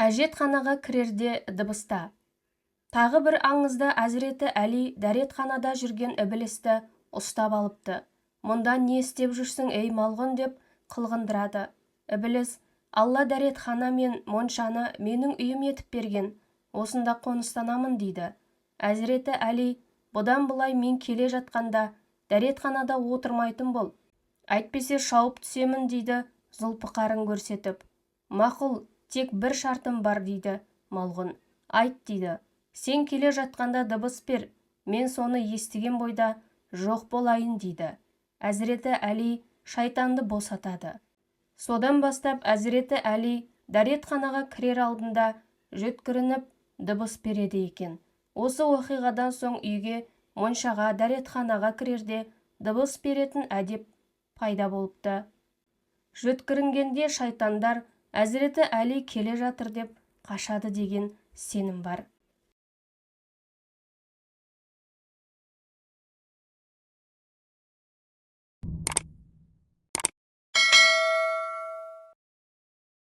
Әжетханаға кірерде дыбыста. Тағы бір аңызда Әзіреті Әли дәретханада жүрген ібілісті ұстап алыпты. «Мұнда не істеп жүрсің, ей малғұн?» – деп қылғындырады. Ібіліс: «Алла дәретхана мен моншаны менің үйім етіп берген, осында қоныстанамын», – дейді. Әзіреті Әли: «Бұдан былай мен келе жатқанда дәретханада отырмайтын бол, әйтпесе шауып түсемін», – дейді зұлпықарын көрсетіп. «Мақұл, тек бір шартым бар», – дейді малғұн. «Айт», – дейді. «Сен келе жатқанда дыбыс бер, мен соны естіген бойда жоқ болайын», – дейді. Әзіреті Әли шайтанды босатады. Содан бастап Әзіреті Әли дәретханаға кірер алдында жөткірініп дыбыс береді екен. Осы оқиғадан соң үйге, моншаға, дәретханаға кірерде дыбыс беретін әдеп пайда болыпты. Жөткірінгенде шайтандар «Әзіреті Әли келе жатыр» деп қашады деген сенім бар.